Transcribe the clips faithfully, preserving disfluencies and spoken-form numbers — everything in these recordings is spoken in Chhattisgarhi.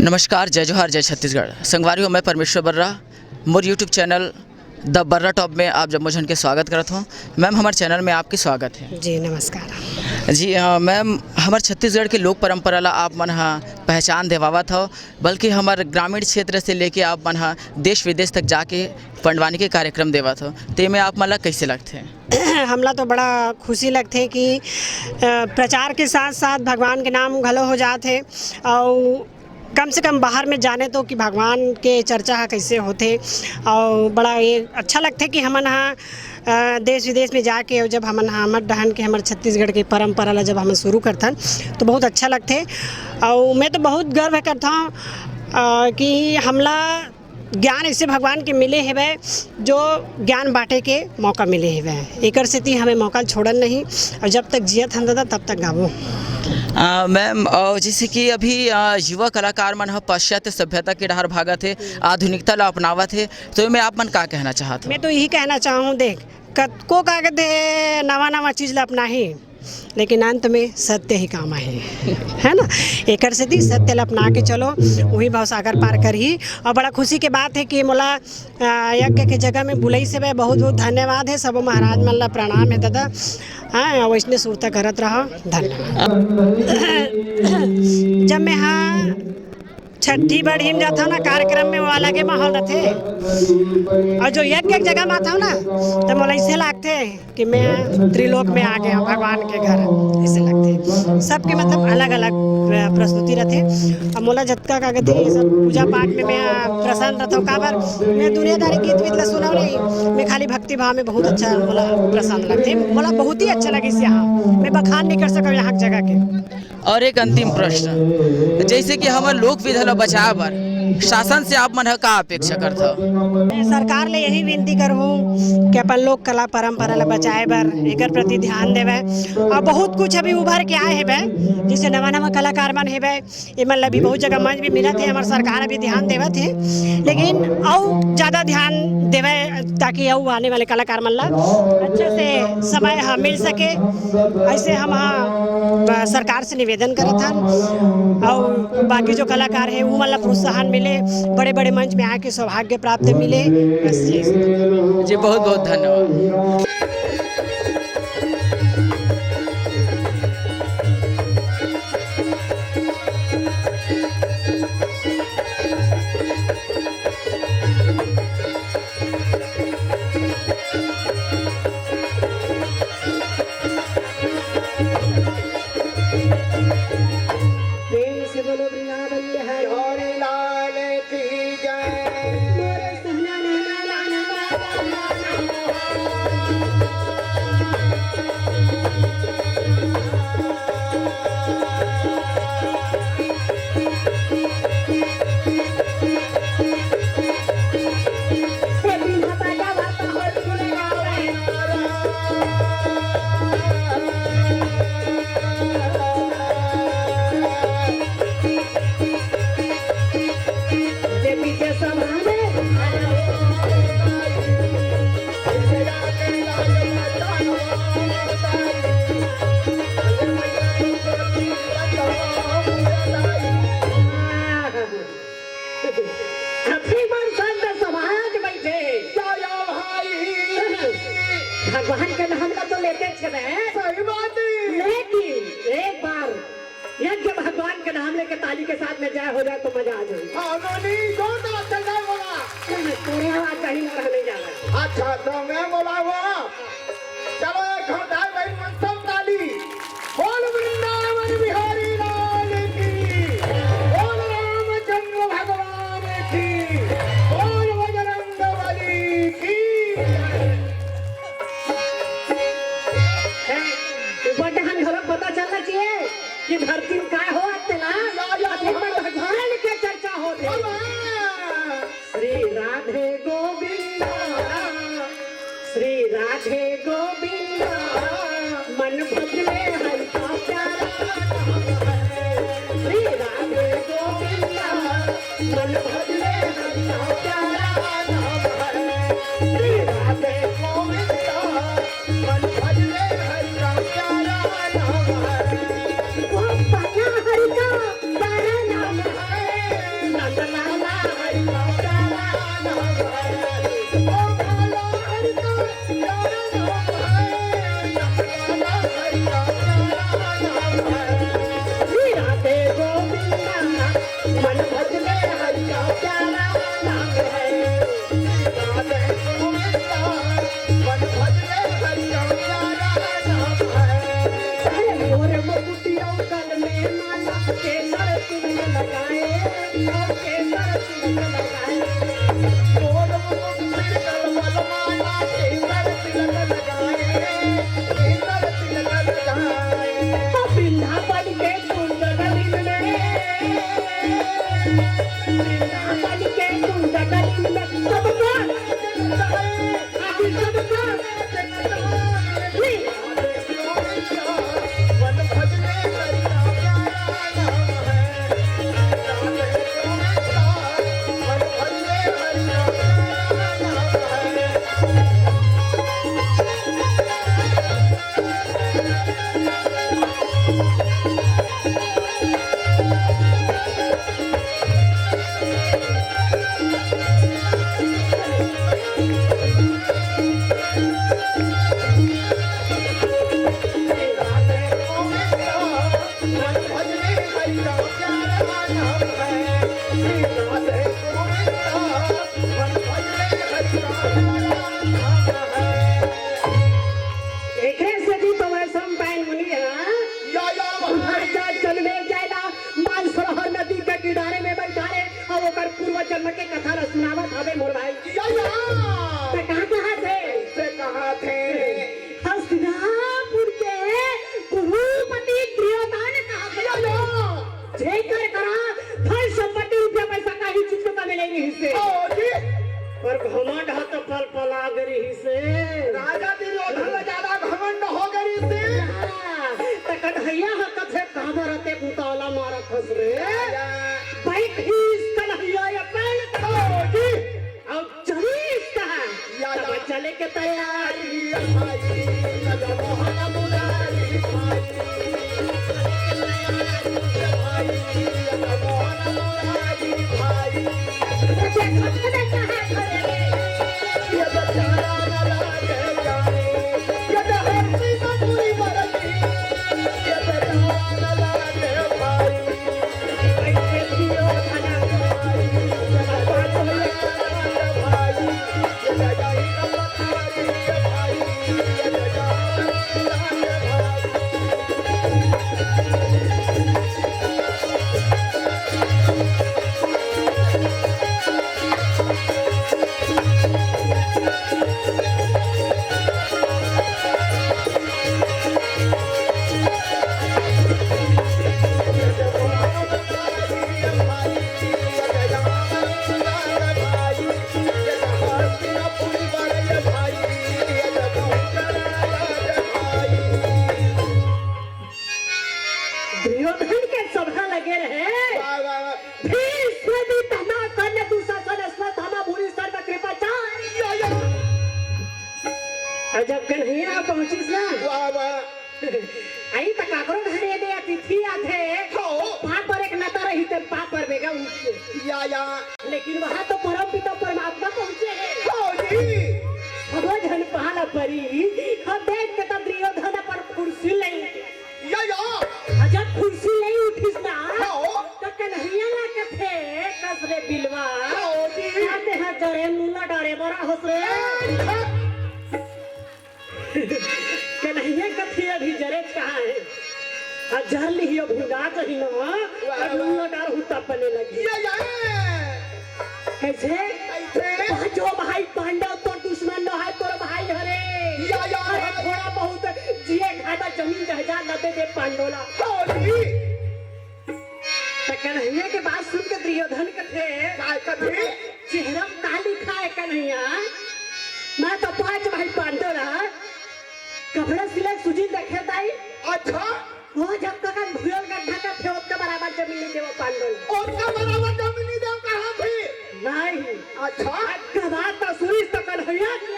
नमस्कार, जय जोहार, जय छत्तीसगढ़। संगवारी हो, मैं परमेश्वर बर्रा, मोर YouTube channel the Barra top में आप जम्मो झन के स्वागत करत हों। मैम, हमर चैनल में आपके स्वागत है। जी, नमस्कार। जी, अ, मैम, हमर छत्तीसगढ़ के लोक परंपरा ला आप मन ह पहचान देवावत हव, बल्कि हमर ग्रामीण क्षेत्र से लेके आप मन ह देश विदेश तक जाके पंडवानी के कार्यक्रम देवत हव, तेमे आप मन ला कइसे लगथे? हमला तो बड़ा खुशी लगथे कि, अ, प्रचार के साथ-साथ भगवान के नाम घलो हो जात हे, अउ कम से कम बाहर में जाने तो कि भगवान के चर्चा ह कइसे होथे, अउ बड़ा ये अच्छा लगथे कि हमन ह, अ, देश विदेश में जाके, अउ जब हमन ह हमर डहन के, हमर छत्तीसगढ़ के परंपरा ला जब हमन शुरू करथन, तो बहुत अच्छा लगथे। अउ मैं तो बहुत गर्व करथौं, अ, कि हमला ज्ञान ऐसे भगवान के मिले हेवय, जो ज्ञान बांटे के मौका मिले हेवय। एकर सेती हमें मौका छोड़न नहीं, और जब तक जियत हन दादा, तब तक गाबो। अ, मैम, अ, जैसे कि अभी, अ, युवा कलाकार मन ह पाश्चात्य सभ्यता के डहर भागत हे, आधुनिकता ला अपनावत हे, तो एमे आप मन का कहना चाहत हो? मैं तो यही कहना चाहूँ, देख, कतको का कथे, नवा नवा चीज ला अपनाही, लेकिन अंत में सत्य ही काम आही, है ना? एकर सेती सत्य ला अपना के चलो, वही भवसागर पार करही। और बड़ा खुशी के बात है कि मोला, आ, यज्ञ के जगह में बुलई से मैं बहुत बहुत धन्यवाद है। सबो महाराज मन ला प्रणाम है दादा। हाँ, वैसने सुरता करत रहो। धन्यवाद। जब मैं हाँ छठी बरही म जाथव ना, कार्यक्रम में वो अलगे माहौल रथे। और जो यज्ञ के जगह में आथव ना, तो मोला ऐसे लागथे कि मैं त्रिलोक में आ गया, भगवान के घर, ऐसे लगथे। सबके मतलब अलग-अलग प्र-, प्रस्तुति रथे। अब मोला जतका का कथे, ये सब पूजा पाठ में मैं प्रसन्न रथव। काबर मैं दुनियादारी गीत वीत ला सुनव नहीं, मैं खाली भक्ति भाव में बहुत अच्छा मोला प्रसन्न लगथे। मोला बहुत ही अच्छा लगिस यहाँ, मैं बखान नहीं कर सकव यहाँ के जगह के। और एक अंतिम प्रश्न, जैसे कि हमर लोक विधा ला बचाए बर शासन से आप मन ह का अपेक्षा करथव? मैं सरकार ले यही विनती करहूँ कि अपन लोक कला परंपरा ला बचाए बर एकर प्रति ध्यान देवे। और बहुत कुछ अभी उभर के आए हेबे, जैसे नवा नवा कलाकार मन हेबे, ये मन ला भी बहुत जगह मंच भी मिलत हे, हमर सरकार अभी ध्यान देवत हे, लेकिन अउ ज्यादा ध्यान देवे, ताकि अउ आने वाले कलाकार मन ला अच्छा से समय ह मिल सके। ऐसे हम ह, अ, सरकार से निवेदन करत हन, और बाकी जो कलाकार है, वो मन ला प्रोत्साहन मिले, बड़े बड़े मंच में आके सौभाग्य प्राप्त मिले। बस यही सब। जी, बहुत बहुत धन्यवाद। प्रेम से बोलो वृंदावन बिहारी लाल की जय। बोलो सहना नैना लाल। अभी मन संत समाज बैठे। दया भाई। भगवान के नाम का तो लेते छे बे। सही बात है। लेकिन एक बार यज्ञ भगवान के नाम लेके ताली के साथ में जय हो जाए तो मजा आ जाए। हाँ, नहीं, जोरदार चल जाए बोला। तेरे आवाज कहीं ना रहने जा रहा है। अच्छा, तो मैं बोला हुआ। चलो, एक घंटा भाई, मन सब ताली। बोल वृंदावन बिहारी लाल की, बोल रामचंद्र भगवान की, बोल बजरंग बली की। हैं, ऊपर डहन घलो पता चलना चाहिए कि धरती में काय हो आते ना, या, या, अभी या। पर भगवान के चर्चा होते। हाँ। श्री राधे गोविंदा, श्री राधे गोविंदा, मन भजले हरि का प्यारा नाम है। श्री राधे गोविंदा, मन भजले हरि का प्यारा नाम है। श्री राधे गोविंदा, मन भजले हरि का प्यारा नाम है। वो प्यारा हरि का प्यारा नाम है। बिंधा बन के कुंज गली में, बिंधा बन के कुंज गली में सबका एकरे सेती तो वैष्णव पायन मुनि ह, या, या, महाराज। महाराज जनमेजय ला मानसरोवर नदी के किनारे में बैठारे अउ ओकर पूर्व जन्म के कथा ला सुनावत हवे मोर भाई। या, या। त का कहत हे? से कहत हे। हस्तिनापुर के कुरुपति दुर्योधन कहत हे। या, या। जेकर करा धन संपत्ति रुपया पैसा काही चीज के कमी नइ रहिस हे। ओ जी। पर घमंड ह तो पलपला गे रहिस हे। राजा दुर्योधन ला ज्यादा घमंड हो गे रहिस हे। हाँ, त कन्हैया ह कथे काबर अतेक उतावला मारत हस रे। राजा। बैठिस कन्हैया अपन। ओ जी। अउ चलिस कहाँ? या, तब या। चले के तैयारी। दुर्योधन के सभा लगे रहे। वाह, वाह, वाह। भीष्म पितामह, कर्ण दुशासन, अश्वत्थामा, भूरि सर्व कृपाचार्य। या, या। अउ जब कन्हैया पहुंचिस ना, वाह, वाह। अई त काकरो घरे दे अतिथि आथे, हो। पाँव परे के नाता रहिथे, पाँव परबे गा उनके। या, या। लेकिन वहाँ तो परमपिता परमात्मा पहुँचे हे। हो जी। सबो झन पाँव ल परी, अउ देख के तब दुर्योधन अपन खुरसी ले। या, या। अउ जब खुरसी ले उठिस ना, हो। त कन्हैया ला कथे, कस रे बिलवा। हो जी। का तेंहा जरे मुला डारे बर आए हस रे। ए, ख- कन्हैया कथे अभी जरेच कहाँ हे? अउ जर लिही अउ भुंजा जही ना, वाह, अउ वाह। नून डारहूँ त बने लगही। या, या। कइसे? कइसे? पाँचों भाई पांडव तोर दुश्मन नोहय, तोर भाई हरे। या, या, अरे भाई। थोड़ा बहुत जिए खाए बर जमीन जायदाद ला दे दे पांडव ला। होली। त कन्हैया के बात सुन के दुर्योधन कथे, काय कथे? चेहरा म का लिखाय कन्हैया? मैं तो पांच भाई पांडव ला कपड़ा सिलाई सूजी रखे दाई। अच्छा। वो जब तक हम भूल गड्ढा का थे, ओतका बराबर जमीन नइ देवंव पांडव ला। ओतका बराबर जमीन नइ देवंव कहाँ थे? नहीं। अच्छा। अतका बात तो सुनिस त कन्हैया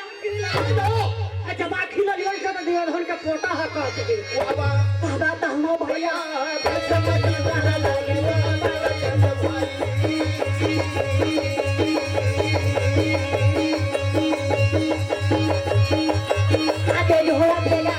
हेलो। अ, जब आँखी ल लियो, त दुर्योधन के पोटा ह कहत हे। वाह, वाह। दादा, त हमो भैया। आगे जो हो, आगे जा।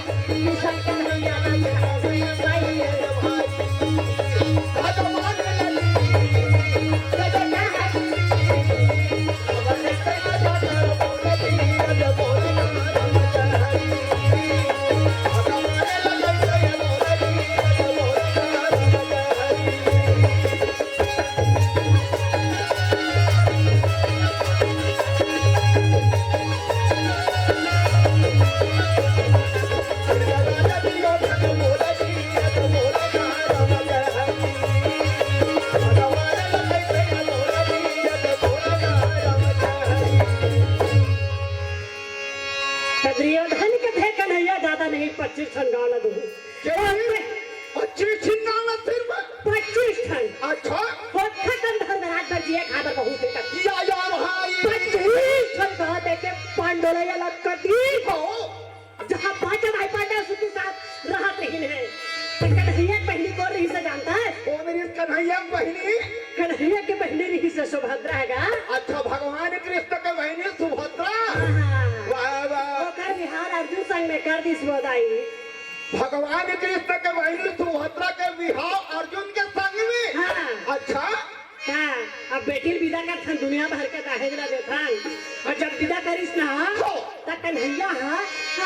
ये खाए बर बहुत हे कथे। या, या भाई। पच्चीस ठन कहा देके पांडोला या लग कर दी। हो। जहाँ पांच भाई पांडव सुखी साथ रहत रहिन हे। त कन्हैया के बहिनी कोन रहिस हे जानता है? कोन रहिस कन्हैया के बहिनी? कन्हैया के बहिनी रहिस हे सुभद्रा हे गा। अच्छा, भगवान कृष्ण के बहिनी सुभद्रा। हाँ, हाँ। वाह, वाह। ओकर बिहाव अर्जुन संग में कर दिस वो दाई। भगवान कृष्ण के बहिनी सुभद्रा के बिहाव अर्जुन के संग में? हाँ। अच्छा। हाँ, अब बेटी ल बिदा करथन, दुनिया भर के दहेज ला देथन। अउ जब बिदा करिस ना, हो। त कन्हैया ह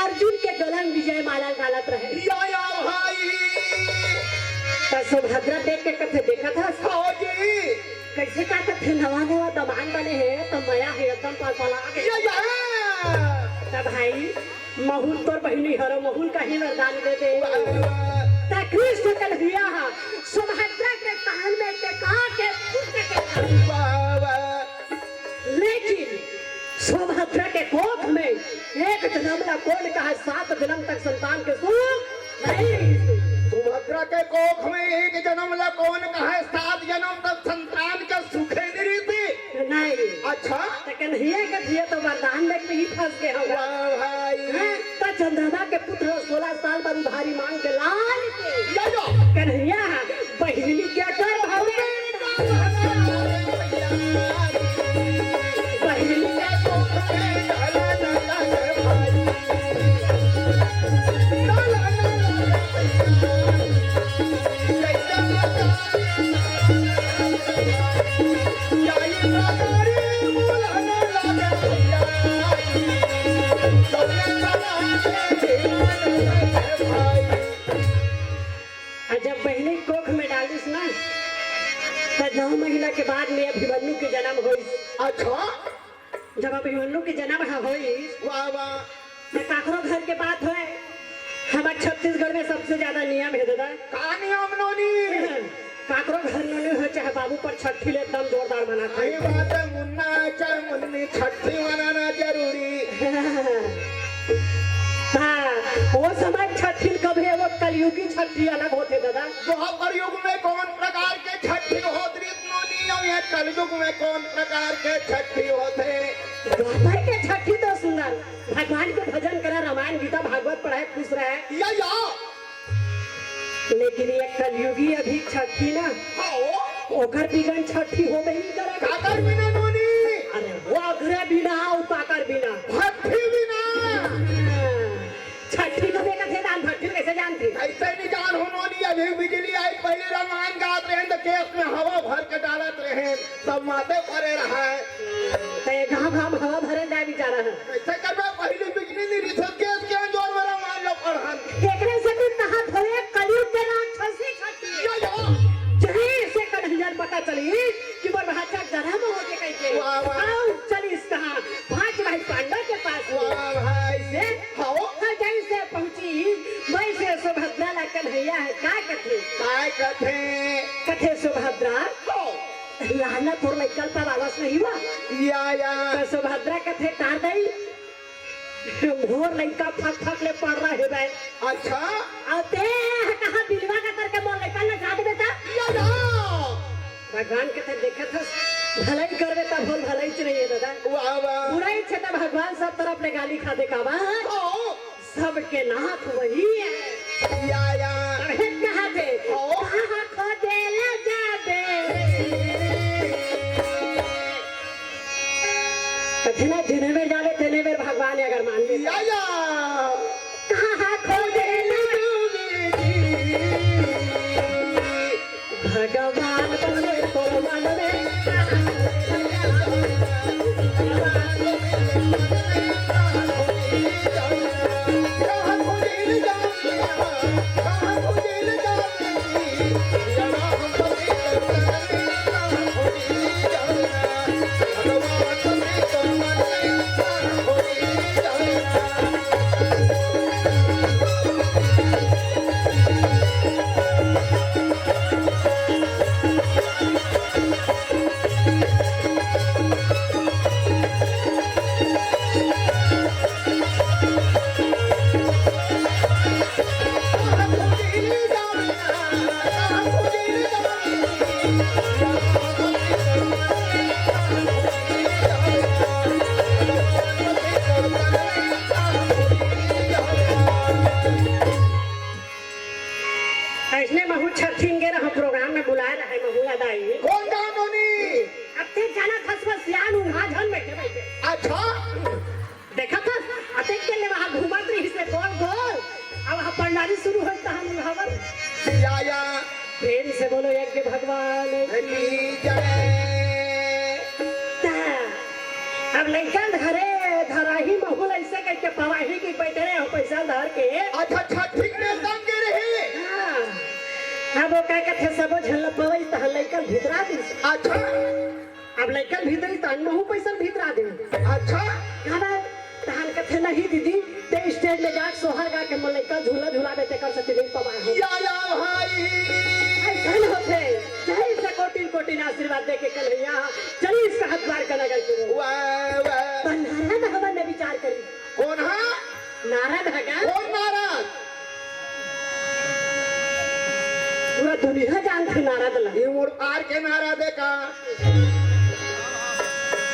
अर्जुन के गला म विजय माला डालत रहे। या, या भाई। त सुभद्रा देख के कथे, "देखत हस?" हो जी। कइसे का कथे, नवा नवा दमांद बने हे, त मया हे एकदम पलपला गे। या, या। त भाई, महूँ ल तोर बहिनी हरँव, महूँ ल काहीं वरदान दे दे। वाह, वाह। त कृष्ण कन्हैया ह सुभद्रा के कान में टेका के फूँक देथे। वाह, वाह। लेकिन सुभद्रा के कोख में एक जनम ला कोन कहय, सात जनम तक संतान के सुख नहीं। सुभद्रा के कोख में एक जनम ला कोन कहय, सात जनम तक संतान के सुखे नहीं रहिथे। नहीं। अच्छा। त कन्हैया कथे, "ये तो वरदान लेके ही फंस गे हवय।" वाह भाई। हैं? त चंद्रमा के पुत्र सोलह साल बाद उधारी मांग के लाय के। या, या। कन्हैया बहिनी के कर भवे। बहिनी के कर भवे। अउ जब बहिनी कोख में डालिस ना, त नौ महीना के बाद में अभिमन्यु के जनम होइस। अच्छा। जब अभिमन्यु के जनम ह होइस, वाह, वाह। त काकरो घर के बात होय, हमर छत्तीसगढ़ में सबसे ज्यादा नियम हे दादा। का नियम नोनी? काकरो घर नोनी हो चाहे बाबू, पर छट्ठी ले एकदम जोरदार मनाथे। सही बात हे, मुन्ना चाहे मुन्नी, छट्ठी मनाना जरूरी। हाँ, वो समय छट्ठी कब हे, वो कलयुगी छट्ठी अलग होथे दादा। द्वापर युग में कौन प्रकार के छट्ठी होत रहिस नोनी, अउ ये कलयुग में कौन प्रकार के छट्ठी होथे? द्वापर के छट्ठी तो सुंदर, भगवान के भजन करा, रामायण, गीता, भागवत पढ़ाय, खुश रहय। या, या। लेकिन ये कलयुगी अभी छट्ठी ना, हाँ। ओकर बिगन छट्ठी होबे ही करे। काकर बिना नोनी? अरे, वो अगरे बिना, अउ काकर बिना? भट्ठी बिना। हाँ। छट्ठी ल कइसे जानथे? कइसे नहीं जानहूं नोनी, अभी बिजली आइस, पहली रामायण गात रहेन त केस में हवा भर के डालत रहेन, सब माथे परे रहय। त ये गाँव गाँव हवा भरे जाय बिचारा ह। कइसे करबे, पहली बिजली नहीं रहिस, केस के जोर में रामायण ल पढ़न। एकरे से भी कहा थोड़े कलयुग के राक्षसी छट्ठी। या, या। जही से कन्हैया ल पता चलिस कि मोर भांचा जनम होगे कहिके। वाह, वाह। अउ चलिस कहाँ? पांच भाई पांडव के पास में। वाह भाई। से हाँ। जइसे पहुंचिस, वइसे सुभद्रा ला कन्हैया ह का कथे? काय कथे? कथे सुभद्रा, हाँ। लाना तोर लइका ल पढ़ावस नहीं हुआ। या, या। त सुभद्रा कथे, "का दाई, मोर लइका फक फक ले पढ़ रहे बे।" अच्छा। अउ तें कहाँ बिलवा का करके मोर लइका ल नचा देबे त? या, या। भगवान कथे, "देखत हस, भलई करबे त भोल भलई च नहीं हे दादा।" वाह, वाह। बुरई च हे त भगवान सब तरफ ले गाली खा दे का बा? हाँ। सबके नाथ वही हे। या, या। अरे कहा थे, ओ। कहाँ खोजे ले जाबे? कथे ना, जेने मेर जाबे, तेने मेर भगवान हे, अगर मान ले। या, या। कहाँ खोजे ले जाबे? भगवान बने तो मन में भगवान की जय। त अब लइका धरे धराही महूँ ल अइसे कहिके पवाही कि बइठे रहे हो पइसा धर के। अच्छा, अच्छा, ठीक में तंग के रही। हाँ। अब वो का कथे, सबो झन ल पवई तहन लइका ल भितरा दिस। अच्छा। अब लइका ल भितरी तहन महूँ पइसा ल भितरा दे। अच्छा। का बात? तहन कथे, नहीं दीदी, ते stage में जाके सोहर गा के मोर लइका झूला झुलाबे, तेकर सेती नइ पवाए हो। या, या भाई। अइसन होथे, जय से कोटिन कोटिन आशीर्वाद दे के कन्हैया, चली इसका हाथ द्वार का नगर के। वाह, वाह। त नारद हवन ने विचार करी। कोन हा? नारद हा का? कोन नारद? पूरा दुनिया जानथे नारद ला। ये मोर पार के नारद हे का?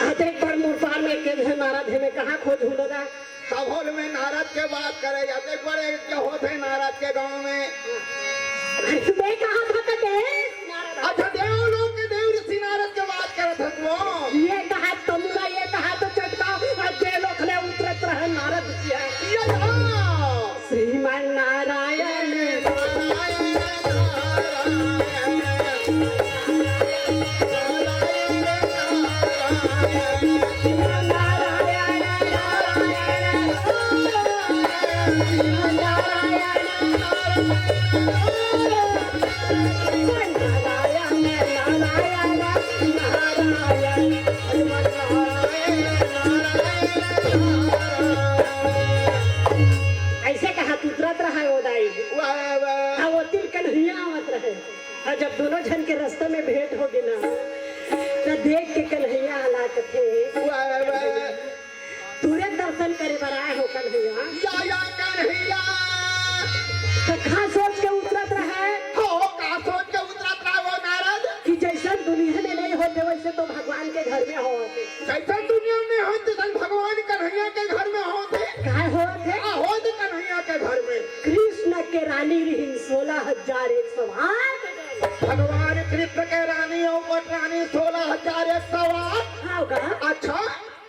आ देख, पर मोर पार में के है नारद हे, मैं कहाँ खोजहूँ दादा? तभो ले मैं नारद के बात करे जाते, बड़े के होथे नारद के गाँव में। अरे, मैं कहाँ था तो देव नारद। अच्छा, देव लोक के देव ऋषि नारद के बात करत हस वो। ये कहा तमुला, ये कहा तो चटका, अब देव लोक ले उतरत रहे नारद जी। ये हाँ। श्रीमन नारायण। अइसे कहा उतरत रहा वो दाई। वाह, वाह। हाँ, वो तिल कन्हैया आवत रहे। अउ जब दूनों झन के रस्ता में भेंट होगे ना, त देख के कन्हैया ला कथे, वाह, वाह। तुरे दर्शन करे बर आए हो कन्हैया। या, या कन्हैया। त का सोच के उतरत रहे? हो, का सोच के उतरत रहे वो नारद? कि जइसन दुनिया में नइ होथे, वइसे तो भगवान के घर में होथे। जइसन दुनिया में होथे, तइसन भगवान कन्हैया के घर में होथे। काय होथे? का होथे कन्हैया के घर में? कृष्ण के रानी रहिन सोलह हजार एक सौ आठ। भगवान कृष्ण के रानी अउ पटरानी सोलह हजार एक सौ आठ। हाँ का? अच्छा।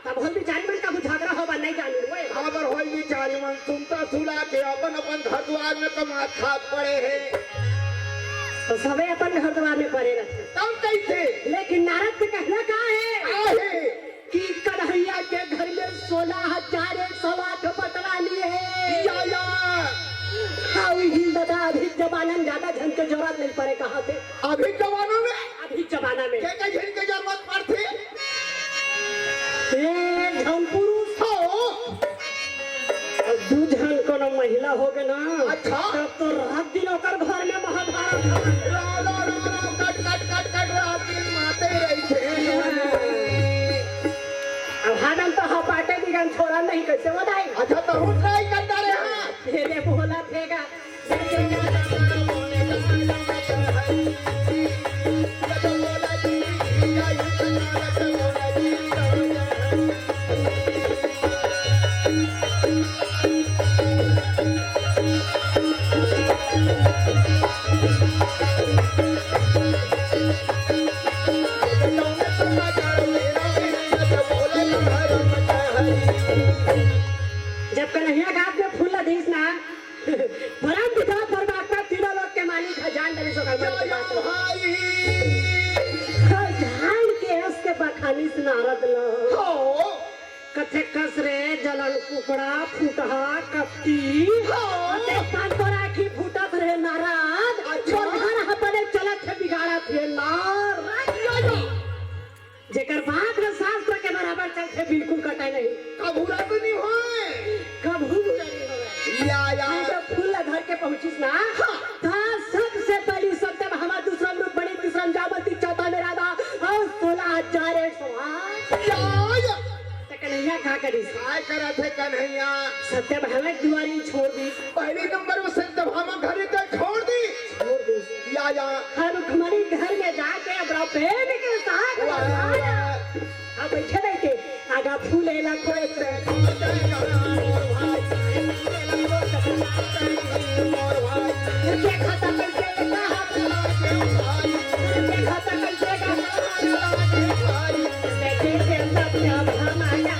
तब हम बिचारी मन का झगरा होबा नइ जानिन होय। काबर होय बिचारी मन सुनता सुला के अपन अपन घर दुआर में कमात खात पड़े हे। त सबे अपन घर दुआर में परे रथे। तब कइसे? लेकिन नारद के कहना का हे? का हे? कि कन्हैया के घर में सोलह हजार एक सौ आठ पटरानी हे। या, या। हाँ, उही दादा, अभी जमाना में जादा झन के जरूरत नइ परे कहाथे। अभी जमाना में? अभी जमाना में। के, के झन के जरूरत पड़थे? एक झन पुरुष हो। अउ दू झन कोनो महिला होगे ना, अच्छा। तब तो रात दिन ओकर घर में महाभारत होगे। ला, ला, ला, ला, कट, कट, कट, कट, रात दिन माते रहिथे। अब हानन तो हपाटे बिगन छोड़ा नहीं, कइसे बताई? अच्छा, तहूँ try कर डारे हाँ। हे रे भोला फेगा। जब कन्हैया के हाथ में फूल ला दिस ना, परम पिता परमात्मा तीनों लोक के मालिक ह, जान डरिस ओकर मन के बात ल। भाई। हर जान के हंस के बखानिस नारद ल। हो। कथे कस रे जलन कुकड़ा फुटहा कपटी। हो। अते पान तोर आँखी फूटत रहे नारद। अच्छा। तोर घर ह बने चलत हे बिगाड़त हे नारद। या, या। जेकर बात ह शास्त्र के बराबर चलथे, बिल्कुल कटे नहीं। कभू रद्द नहीं होय। कभू बुरा नहीं होय। या, या। हाँ, जब फूल ला धर के पहुंचिस ना, हाँ। त सबसे पहली सत्यभामा, दूसरा मृगमणि, तीसरा जामवंती, चौथा में राधा अउ सोलह हजार एक सौ आठ। या, या। त कन्हैया का करिस? काय करत हे कन्हैया? सत्यभामा के दुआरी छोड़ दिस। पहली नंबर में सत्यभामा घरे त छोड़ दिस। छोड़ दिस। या, या। हाँ, रुक्मणी घर में जाके अपना प्रेम के साथ वाह, वाह। अब बइठे बइठे आगा फूले ला कोई से। देखा था कइसे का हाथ लगा के भाई। देखा था कइसे का हाथ लगा के भाई। देखे के सब क्या भामाया।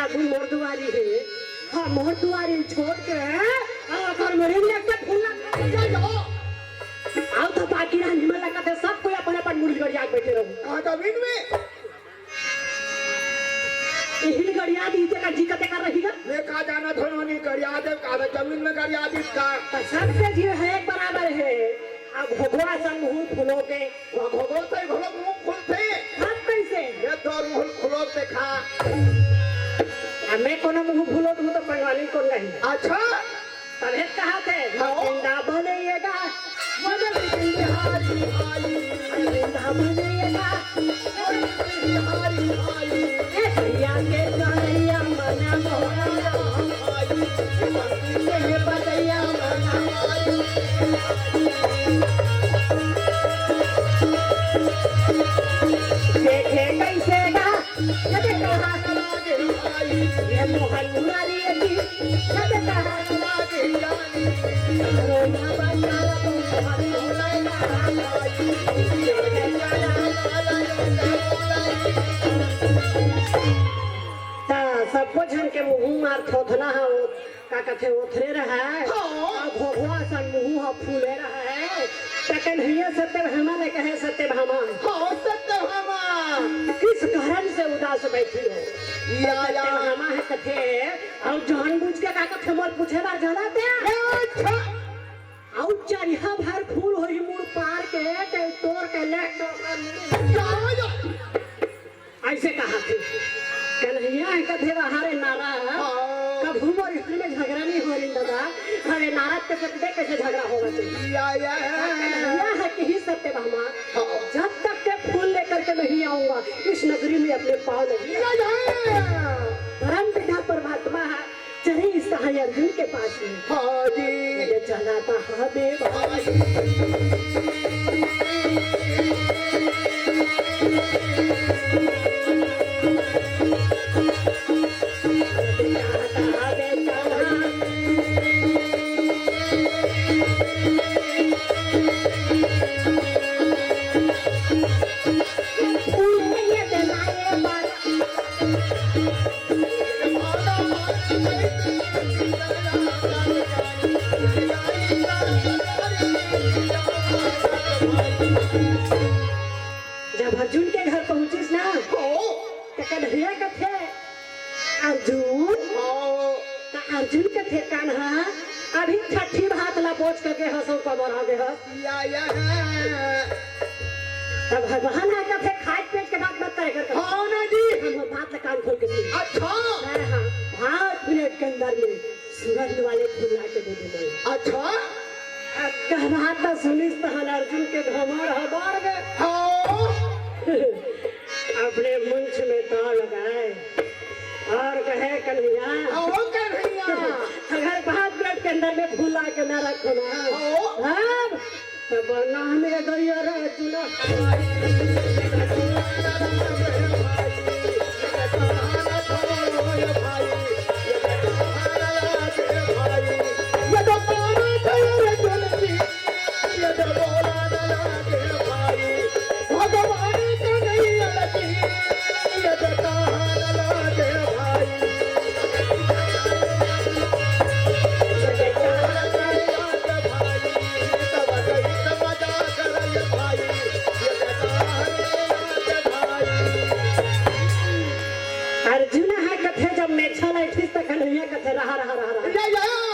तू मोर दुआरी हे, हाँ, मोर दुआरी छोड़ के, हाँ, अगर मोरे में एक फूल लगा दे, जाओ। आओ तो बाकी रानी मन लगा दे, सब कोई अपन अपन मुड़ी गड़िया के बैठे रहो। कहाँ जमीन में? इही गड़िया दी, तेरा जी कते कर रही है? मैं का जाना था, उन्होंने गड़िया दे, का था जमीन में गड़िया दी का? तो सबके जी है, एक बराबर है। अब भगवा संग मुंह फुलो के। वो भगवा से घोलो मुंह फुलते। हम कैसे? ये तो मुंह फुलो देखा। अब मैं कोनो मुंह फुलो दूं तो पंगाली कौन नहीं? अच्छा। तबे कहा थे, हाँ। जिंदा बने ये गा, मदद बिहारी भाई। जिंदा बने ये गा, मदद बिहारी भाई। ए भैया के कन्हैया मना मोहरा भाई। ए बदैया मना भाई। देखे कैसे गा, ये देखो हाथ लागे भाई। ये मोहन मुरारी जी, ये देखो हाथ लागे जानी। रोना बंदा तो मोहन मुरारी। ता सबको झन के मुंह मार थोथना हो। का कथे ओथरे रहय? हाँ। अउ घोघवा सन मुहूं ह फूले रहय। त कन्हैया सत्यभामा ले कहे, सत्यभामा। हाँ, सत्यभामा। किस कारण से उदास बैठी हो? या, या। सत्यभामा ह कथे, अउ जानबूझ के का कथे मोर पूछे बर जाना ते? अच्छा। अउ चरिहा भर फूल होही मुड़ पार के, ते तोर के ले, तोर के ले। या, या। ऐसे कहा थे। कन्हैया ह कथे, "हरे नारा, हाँ। कभू मोर स्कूल में झगड़ा नहीं हो रही दादा। हरे नारा के सतबे कैसे झगड़ा होगा तू?" या, या। कन्हैया ह कही, सत्यभामा, हाँ। जब तक के फूल लेकर के नहीं आऊंगा, इस नगरी में अपने पाँव नहीं। या, या। परम पिता परमात्मा है, चले इस सहाय अर्जुन के पास में। हाँ जी। ये चला था हबे भाई। जब अर्जुन के घर पहुंचिस ना, हो। त कन्हैया कथे, "अर्जुन?" हो। त अर्जुन कथे, "कान्हा, अभी छठी भात ला बोच करके हंसो कबर आ गए हस।" या, या। तब भगवान आ कथे, "खाए पेट के बात मत करे कर।" हाँ ना जी। हम बात ला कान खोल के सुन। अच्छा। हाँ, हाँ। भात प्लेट के अंदर में सुगंध वाले फूल ला के दे दे। अच्छा। अब कहना तो सुनिस तहन अर्जुन के घमंड ह बाढ़ गे। हाँ। अपने मुंछ में ताव लगाए और कहे, "कन्हैया, आओ कन्हैया। अगर भात प्लेट के अंदर में फूल ला के ना रखो ना, आओ। हाँ, तो बना में गैया रे चूल्हा।" अर्जुन ह कथे, जब मेछा ल अइंठिस त कन्हैया कथे, "रहा, रहा, रहा, रहा। या, या।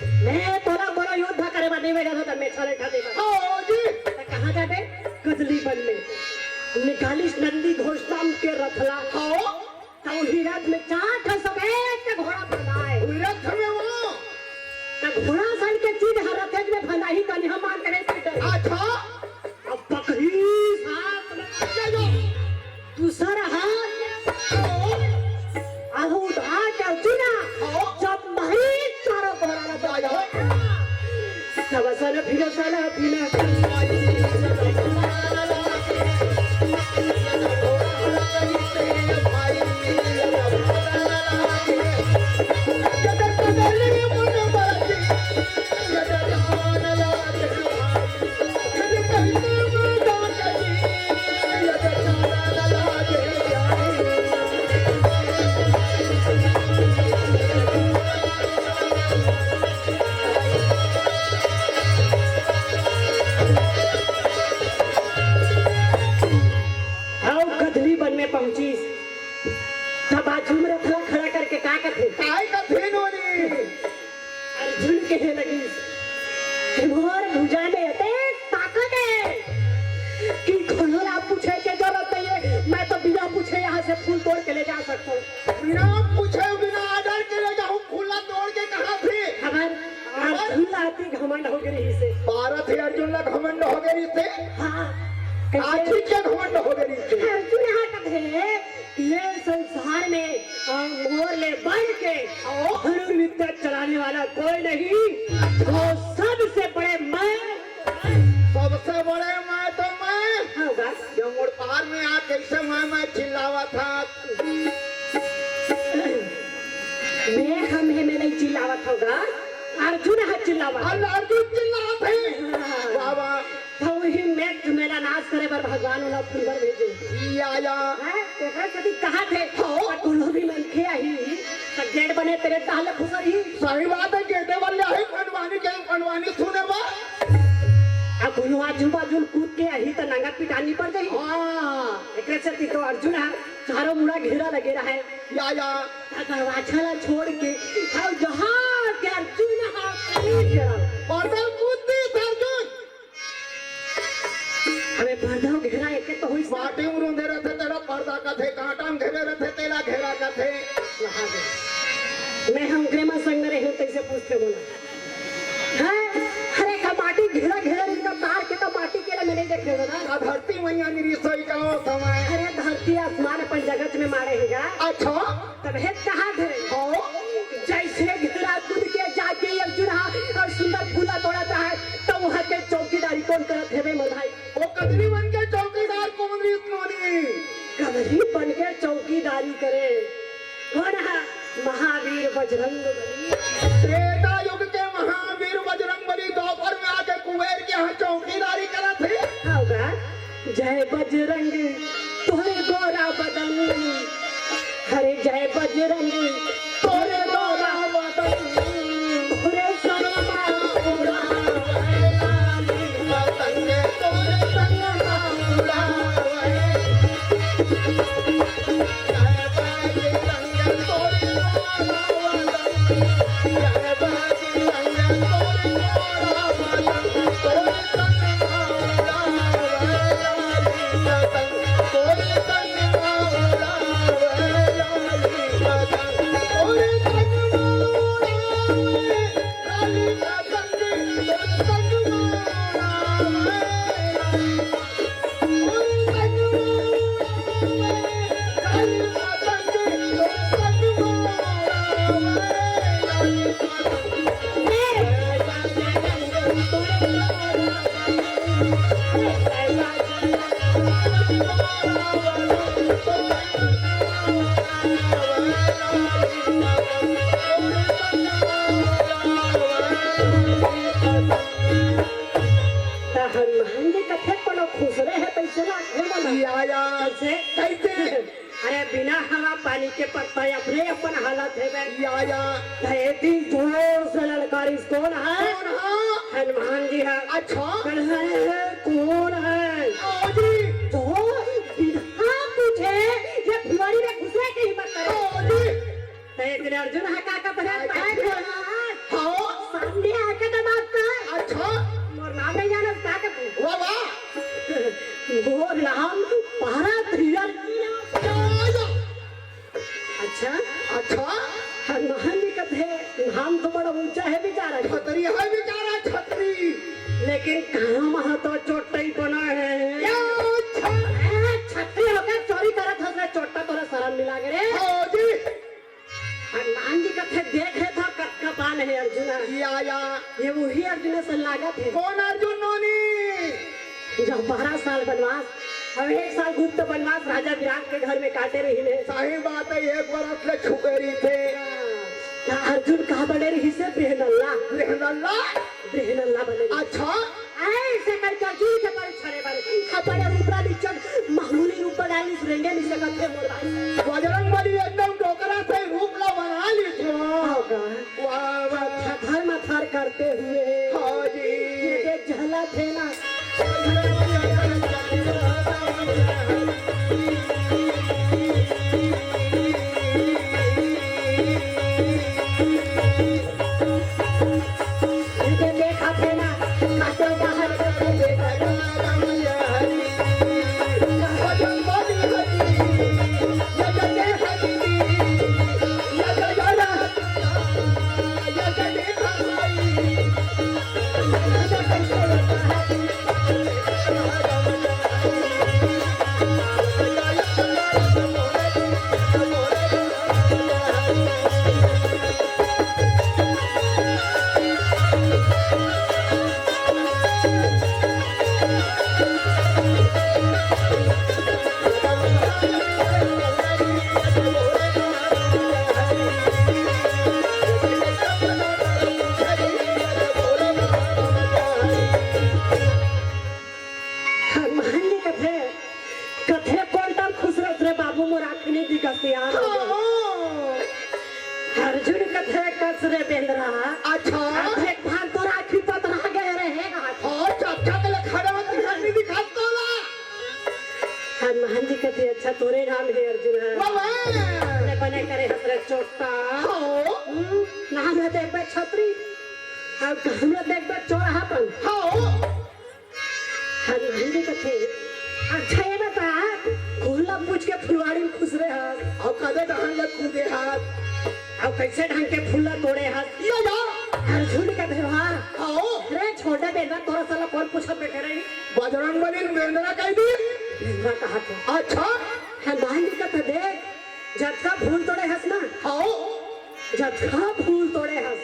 मैं तोला कोनो युद्ध करे बर नइ भेजत हों, त मेछा ल अइंठा देबे।" हाँ जी। त कहाँ जाबे? कजली बन में। निकालिस नंदी घोष नाम के रथ ला। हाँ। त उही रथ में चार ठो सफेद के घोड़ा फंदाए। उही रथ में वो। त घोड़ा सन के चीज ह रथेज में फंदाही, कन्हैया मान के नहीं पीटे। अच्छा। अब बकरी साथ में। दूसर हाथ में आहू उठा के अर्जुना, जब मारी चारों घोड़ा ला, तब सन फिर सन फिर। कहे लगिस कि मोर भुजा में अतेक ताकत हे कि कोनो ला पूछे के जरूरत नहीं है, मैं तो बिना पूछे यहाँ से फूल तोड़ के ले जा सकता हूँ। बिना पूछे, बिना order के ले जाहूँ, फूल ला तोड़ के कहाँ से? हमर अर्जुन ला अति घमंड हो गए रहिसे। पारत हे अर्जुन ला घमंड हो गए रहिसे। हाँ। आज कैसे? भी क्या घमंड हो गए रहिसे? अर्जुन हा कथे, ये संसार में, अ, मोर ले बढ़ के धनुर्विद्या चलाने वाला कोई नहीं। वो सबसे बड़े मैं। सबसे बड़े मैं तो मैं। हाँ, बस। जो मोर पार में आ, कैसे मैं, मैं चिल्लावा था। मैं हम है, मैं नहीं चिल्लावत होगा, अर्जुन हा चिल्लावत। अरे अर्जुन चिल्लावत हे। हाँ। वाह, वाह। तो वही मैं तुम्हें नाश करे बर भगवान वाला फूल बर भेजे। या, या। हैं? तेकरे सेती कहा थे, हो। कोनो भी मनखे आही, त गेट बने तेरे ताले खुसरी। सही बात है, गेटे वाले आही, मनवानी के, मनवानी सुने बा। अब कोनो आजू बाजू कूद के आही, त नंगत पिटानी पड़ जाही। हाँ। एकरे सेती तो अर्जुन हा चारों मुड़ा घेरा लगे रहे। या, या। त दरवाजा ला छोड़ के, अब जहाँ के अर्जुन हा कूद के रहो। पर्दा कूद दी अर्जुन। अबे पर्दा घेरा एके तो होइस। माटी में रूंधे रथे तेला पर्दा कथे, कांटा में घेरे रथे तेला घेरा कथे। वहाँ दे। मैं हम ग्रामर संग में रहूं, तैसे पूछते बोला। हैं? अरे का माटी घेरा घेरा इनका तार के तो माटी के लिए मैं नहीं देखे हो ना। आ धरती मैया निरी सोई का ओ समय। अरे धरती आसमान अपन जगत में मारे हैगा। अच्छा। तब हे कहा थे? हो। जैसे घेरा कूद के जाके अर्जुन हा और सुंदर फूला तोड़त रहा है, तो वहाँ के चौकीदारी कौन करत है बे मोर भाई? वो कदली बन के चौकीदार कौन रीत नोनी? कदली बन के चौकीदारी करे। कौन है? महावीर बजरंग बली। त्रेता युग के महावीर बजरंग बली द्वापर में आके कुबेर के यहाँ चौकीदारी करत हे। होगा। जय बजरंग तोरे गोरा बदन, हरे जय बजरंग तोरे गोरा बदन, तोरे सनमा उड़ा। त हनुमान जी कथे कोनो खुसरे हे तइसे लागथे मोला। या, या। कइसे? कइसे? अरे बिना हवा पानी के पत्ता अपने अपन हालत हे बे। या, या। त ए दिन जोर से ललकारिस, कौन हे? कौन हे? हनुमान जी हे। अच्छा। कौन हे? कौन हे? ओ जी। तो बिना पूछे ये फुलवारी में घुसने की हिम्मत करे। ओ जी। त एक दिन अर्जुन हा का का बना काय ताय का? हाँ। सामने आके तो बात कर। अच्छा। मोर नाम नहीं जाना, का के? वाह, वाह। मोर नाम भारत हिरन। अच्छा। अच्छा। हनुमान जी कथे, नाम तो बड़ा ऊंचा हे बेचारा। छतरी हे बेचारा, छतरी। लेकिन काम हा तो चोट्टा ही बना हे। या, अच्छा। ए, छतरी होके चोरी करत हस रे, चोट्टा तोला शरम नहीं लागे रे। हाँ जी। हनुमान जी कथे देखे था कतका बाल हे अर्जुन। या, या। ये वही अर्जुन असन लागत हे। कौन अर्जुन नोनी? जब बारह साल बनवास, अब एक साल गुप्त बनवास राजा विराट के घर में काटे रहिन हे। सही बात हे, एक बरस ले छुपे रहिथे। त अर्जुन कहाँ बने रहिसे? बेहनल्ला। बेहनल्ला? बेहनल्ला बने रहिसे। अच्छा। ऐसे करके अर्जुन के पर छड़े बने। अब बड़े रूप ला निचन मामूली रूप बनाए इस रेंगे नहीं सकत हे मोर भाई। बजरंग बली एकदम डोकरा से रूप ला बना ली थी। हाँ का? वाह, वाह। थर मथर करते हुए। हाँ जी। ये देख झलक हे ना। रे बेंदरा। अच्छा। आज एक भान तोर आँखी पतरा गे रहे। हाँ, चक्का के ले खड़े होत दिखा, नहीं दिखा तोला। हनुमान जी कथे, "अच्छा, तोरे नाम हे अर्जुन।" वाह, वाह। बने बने करे हस रे चोट्टा। हाँ। हम्म, नाम हे देखबे छतरी, अउ काम हे देखबे चोरहा पन। हाँ। हनुमान जी कथे, "अच्छा ये बता, फूल ला पूछ के फुलवारी में खुसरे हस, अउ कदे डहन ला कूदे हस, अउ कइसे ढंग के फूल ला तोड़े हस?" यो, यो। अर्जुन कथे, "वाह।" हाँ। अरे छोटे बेंदरा, तोर सन ला कोन पूछत बइठे रही? बजरंग बली ल बेंदरा कहि दिस। बेंदरा कहत हे। अच्छा। हनुमान जी कथे, "देख, जतका फूल तोड़े हस ना, हाँ। जतका फूल तोड़े हस,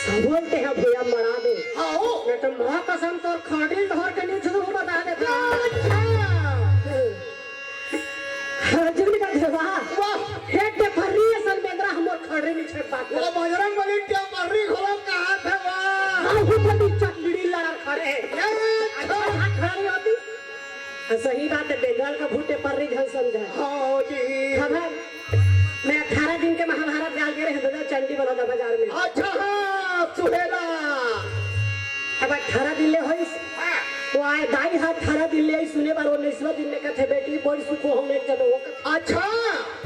सबो ल तेहा भुइयां मड़ा दे। हाँ। नहीं तो माँ कसम तोर खड़री ल धर के नीचे से बता देथँव।" अच्छा। अर्जुन कथे, "वाह।" वाह। हे टेपरी असन बेंदरा, हमर खड़री नीचे बात। वो बजरंग बली टेपरी घलो कहत हे, वाह। बाहुबली चकड़ी लड़ा खड़े हे। अच्छा। अच्छा, हाँ, खड़री होतिस। सही बात हे, बेंदरा ल कभू टेपरी झन समझय। हाँ जी। खबर, मैं अठारह दिन के महाभारत डाल के रहे हँव चंडी बलौदा बाजार में। अच्छा, हाँ, सुहेला। अब अठारह दिन ले होइस। हाँ। वो आय दाई ह अठारह दिन ले आइस सुने बर, उन्नीसवाँ दिन में कथे, "बेटी, बड़ सुख हो, हम एक जन हो।" अच्छा।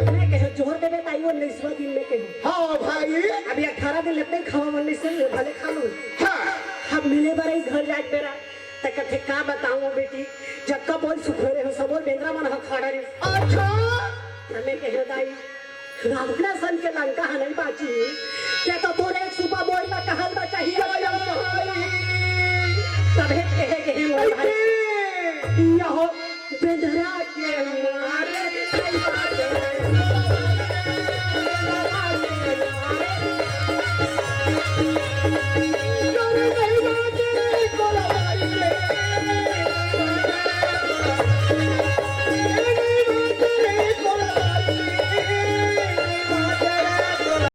मैं कहेंव, "जोर देबे दाई, उन्नीसवाँ दिन में कहेंव।" हाँ भाई। अभी अठारह दिन लगथे खावा, उन्नीसवाँ दिन भले खा लूँ। हाँ। अब मिले बर आइस घर जाय के बेरा। त कथे, "का बतावँव बेटी, जतका बोल सुखोरे हो, सबो बेंदरा मन ह खा डरिस।" अच्छा। त मैं कहेंव, "दाई, रावण असन के लंका ह नहीं बाची, ते तो तोर एक सुपा बोल ला कहल बचाही।" या, या, भाई। तभे कहे, कहे मोर भाई। अरे। यहो बेंदरा के मारे।